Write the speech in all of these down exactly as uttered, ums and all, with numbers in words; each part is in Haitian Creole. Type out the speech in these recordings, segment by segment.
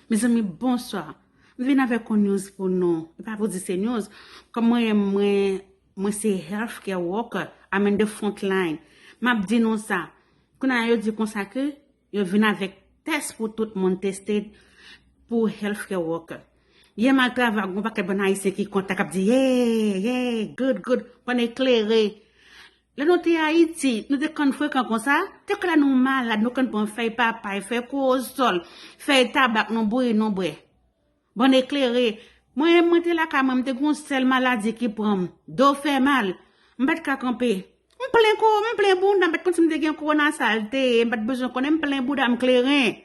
Mezanmi, bonswa. M vin avèk yon news pou nou. E pa pou di se news. Kòm mwen, mwen, mwen se healthcare worker. I'm in the front line. M ap di nou sa. Kounye a yo di konsa ke yo vin avèk tès pou tout moun teste pou healthcare worker. Yè m al travay, gon pakèt bann Ayisyen ki kontan k ap di, "Hey, hey, good, good," pandan eklere. Lè nou te Ayiti, nou te konn frekan konsa. Te konn lè nou malad, nou konn pran fèy papay, fèy kowosòl, fèy tabak, nou bouyi, nou bwè. Bann eklere. Mwen, mwen te lakay mwen, m te gon sèl maladi ki pran m. Do fè mal. M pa t ka kanpe. M plen ko, m plen bounda, m pa t konn si m te gen kowona sa l te ye, m pa t bezwen konnen, m plen bounda m kleren.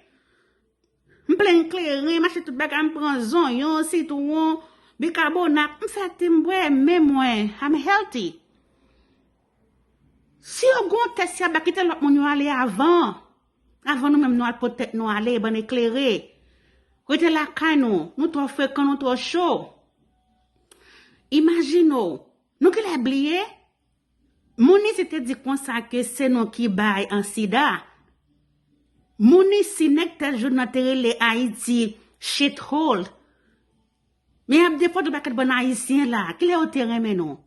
M plen kleren, m achte tout bagay, m pran zonyon, sitwon, bikabonat, m fè te m bwè, men mwen, I'm healthy. Si yo gon tès y ap ba, kite lòt moun yo ale avan. Avan nou menm nou al pot tèt nou ale, bann eklere. Rete lakay nou, nou twò frekan, nou twò cho. Imajine w, nou genlè bliye, moun isi te di konsa ke se nou ki bay an sida. Moun isi, nèg tèt joun nan te rele Ayiti shithole. Men y ap depòte yon pakèt bann Ayisyen la. Kilè yo te renmen nou?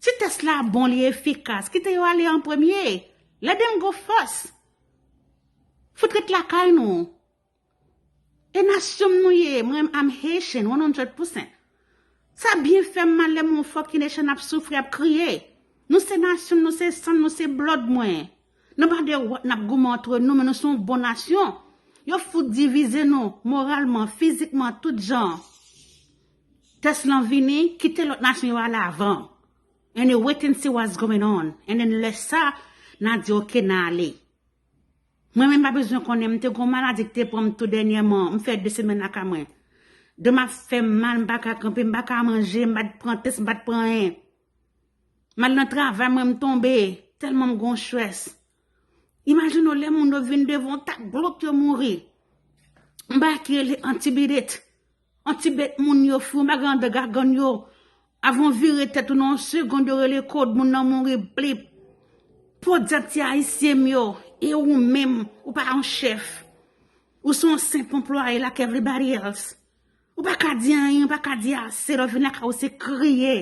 Si tès la bon, li efikas, kite yo ale an premye. Let them go first. Fout ret lakay nou. E nasyon m nou ye, mwen, I'm Haitian, one hundred percent. Sa byen fè m mal lè m wè yon fucking Haitian ap soufri, ap kriye. Nou se nasyon m, nou se san m, nou se blood mwen. No matter what, n ap goumen antre nou, men nou se yon bon nasyon. Yo fout divize nou, moralman, fizikman, tout jan. Tès lan vini, kite lòt nasyon yo ale avan. And then wait and see what's going on. And then lè sa, n a di, "Ok, n a ale." Mwen menm pa bezwen konnen, m te gon maladi ki te pran m tou dènyèman, m fè de semèn lakay mwen. Do m ap fè m mal, m pa ka kanpe, m pa ka manje, m pa t pran tès, m pa t pran anyen. M al nan travay mwen, m tonbe, tèlman m gon stress. Imajine w lè moun yo vin devan w, tak, glop, yo mouri. M pa ki rele antibidit. Yon ti bèt moun yo fou, m pa gen andan gagann yo. Avan w vire tèt ou nan yon segonn, yo rele kòd, moun nan mouri, blip. Podyab ti Ayisyen m yo, e ou menm, ou pa yon chèf. Ou se yon senp anplwaye like everybody else. Ou pa ka di anyen, ou pa ka di ase, lè w vin lakay ou se kriye.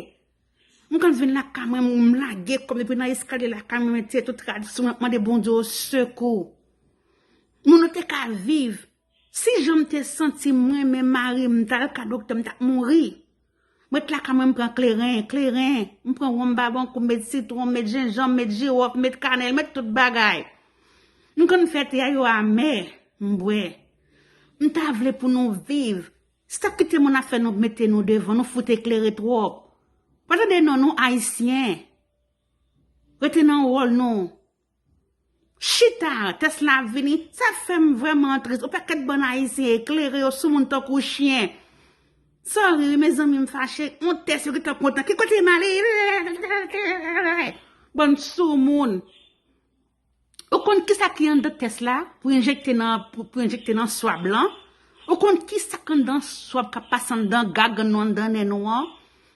M konn vin lakay mwen, m lage kò m depi nan eskalye lakay mwen, mete tout rad sou mwen, mande Bondye sekou. Moun yo te ka viv. Si jan m te santi m, mwen menm mari m, m t al ka doktè, m t ap mouri. M ret lakay mwen, m pran kleren, kleren. M pran wonm Babankou, m met sitwon, m met jenjanm, m met jiwòf, m met kanèl, m met tout bagay. M konn fè te a yo amè, m bwè. M ta vle pou nou viv. Si t ap kite moun ap fè nou mete nou devan, nou fout eklere twòp. Pa tande non, nou Ayisyen. Rete nan wòl nou. Chita, tès la ap vini. Sa fè m vrèman tris. Yon pakèt bann Ayisyen eklere, yo sou moun tankou chen. Sorry, wi, mezanmi, m fache. Yon tès, yo gentan kontan. Ki kote m ale? Bann sou moun. Ou konn kisa ki anndan tès la pou enjekte nan, pou, pou enjekte nan swab lan? Ou konn kisa k anndan swab k ap pase anndan gagann nou, anndan nen nou an?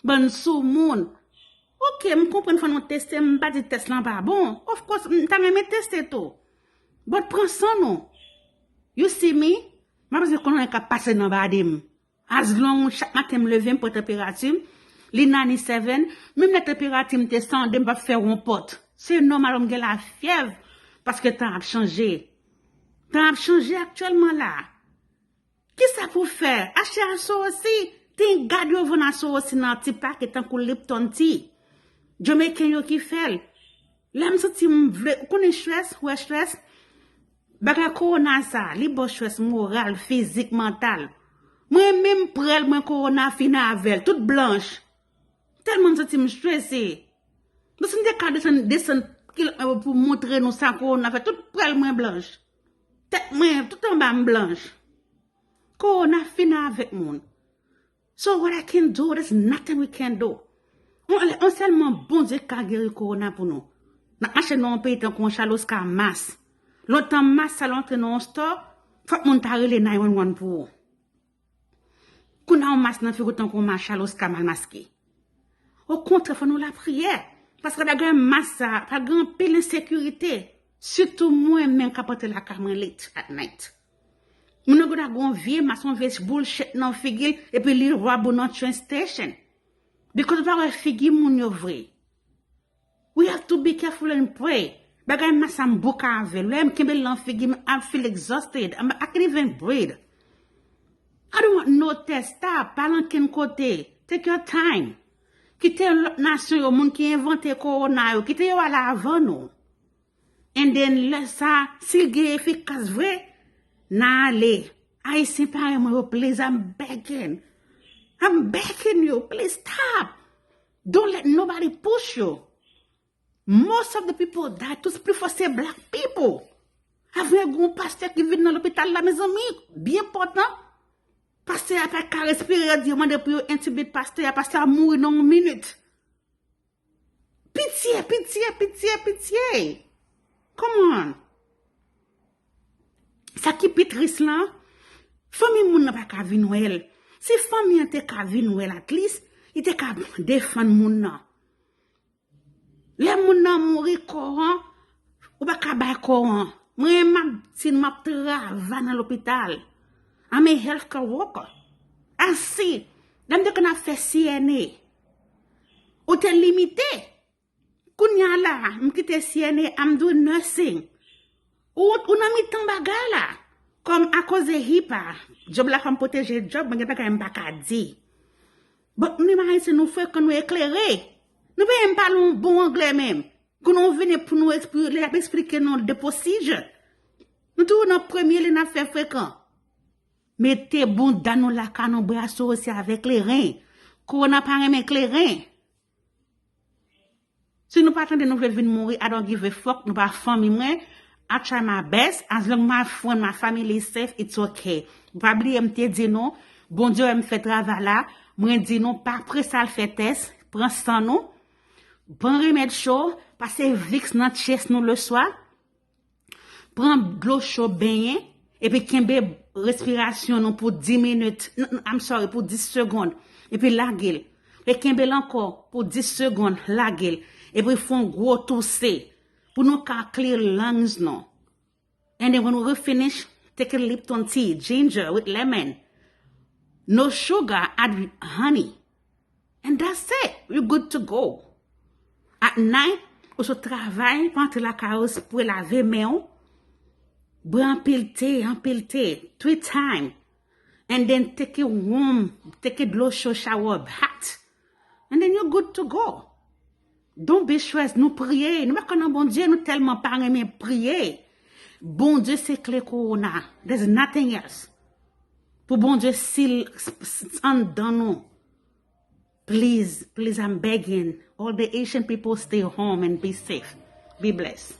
Bann sou moun. Ok, m konprann fò nou teste, m pa di tès lan pa bon. Of course, m ta renmen teste tou. But pran san nou. You see me? M pa bezwen konn anyen k ap pase nan badi m. As long chak maten m leve, m pran tanperati m, li ninety-seven, menm lè tanperati m te san de, m p ap fè wonpòt. Se nòmal, m gen lafyèv, paske tan ap chanje. Tan ap chanje aktyèlman la. Kisa pou fè? Achte asou osi. Thank God yo vann asou osi nan ti pake tankou Lipton Tea. Jamaican yo ki fè l. Lè m santi m vle, ou konnen stress, ou wè stress? Bagay kowona sa, li ba w stress moral, fizik, mantal. Mwen menm prèl mwen kowona fin avè l, tout blanch. Tèlman m santi m strese. Paske m te ka desann, desann kilòt mwen pou montre nou sa kowona fè, tout prèl mwen blanch. Tèt mwen, tout anba m blanch. Kowona fin avèk moun. So what I can do, there's nothing we can do. On, on sèlman Bondye ka geri kowona pou nou. N ap mache nan yon peyi tankou yon chaloska mas. Lontan mas sa l antre nan yon store, fòk moun ta rele nine one one pou ou. Kounye a yon mas nan figi w tankou yon mas chaloska mal maske. Okontrè, fò nou lapriyè. Paske bagay mas sa, pa gen anpil ensekirite. Sitou mwen menm k ap antre lakay mwen late at night. Moun nan gen dwa gen yon vye mas, yon vye bullshit nan figi l, epi li rub ou nan train station. Because ou pa wè figi moun yo vre. We have to be careful and pray. Bagay mas a m bouka avè l. Lè m kenbe l nan figi m, I feel exhausted. I'm, I can't even breathe. I don't want no test. Stop. Pa al ankenn kote. Take your time. Kite lòt nasyon yo, moun ki envante kowona yo, kite yo ale avan nou. And then lè sa, si l gen efikas vre, n a ale. Ayisyen parèy mwen yo, please, I'm begging. I'm begging you, please stop. Don't let nobody push you. Most of the people die, tout pli fò se black people. Avè yon pastè ki vin nan lopital la, mezanmi, byen pòtan. Pastè a pa ka respire, yo di yo mande pou yo intubate pastè a, pastè a mouri nan yon minit. Pitye, pitye, pitye, pitye. Come on. Sa ki pi tris lan, fanmi moun nan pa ka vin wè l. Si fanmi an te ka vin wè l, at least, li te ka defann moun nan. Lè moun nan mouri, kò an, ou pa ka bay kò an. Mwen, m ap di nou, m ap travay nan lopital. I'm a healthcare worker. I see. Lè m te konn ap fè C N A, ou te limite. Kounye a la, m kite C N A, I'm doing nursing. Ou, ou nan mitan bagay la. Kòm akoz HIPAA, djòb la fè m pwoteje djòb, mwen gen bagay m pa ka di. But nou menm Ayisyen, nou frekan, nou eklere. Nou pa menm pale yon bon anglè menm. Kounye a w vini pou nou ekspli-, lè y ap eksplike nou de procedure. Nou toujou nan premye li n ap fè frekan. Mete bounda nou lakay nou, bra sou osi avèk kleren. Kowona pa renmen kleren. Si nou pa tande nou vle vin mouri, I don't give a fuck, nou pa fanmi mwen. I try my best. As long my friend, my family is safe, it's okay. Pa bliye m te di nou, Bondye wè m fè travay la. Mwen di nou, pa prese al fè tès, pran san nou. Pran remèd cho, pase Vicks nan chest nou leswa. Pran dlo cho benyen, epi kenbe respirasyon nou pou dis minit. N-, n-, I'm sorry, pou dis segonn. Epi lage l. E kenbe l ankò pou dis segonn, lage l. Epi fè yon gwo touse pou nou ka clear lungs nou. And then when we finish, take a Lipton tea, ginger with lemon. No sugar, add honey. And that's it. You're good to go. At night, ou sot travay, pa antre lakay ou, spray lave men w. Bwè anpil te, anpil te, three time. And then take a warm, take a dlo cho shower, hot. And then you're good to go. Don't be stressed. Nou priye. Nou pa kwè nan Bondye, nou tèlman pa renmen priye. Bondye se kle kowona. There's nothing else. Pou Bondye sil s-, s-, anndan nou. Please, please, I'm begging. All the Haitian people stay home and be safe. Be blessed.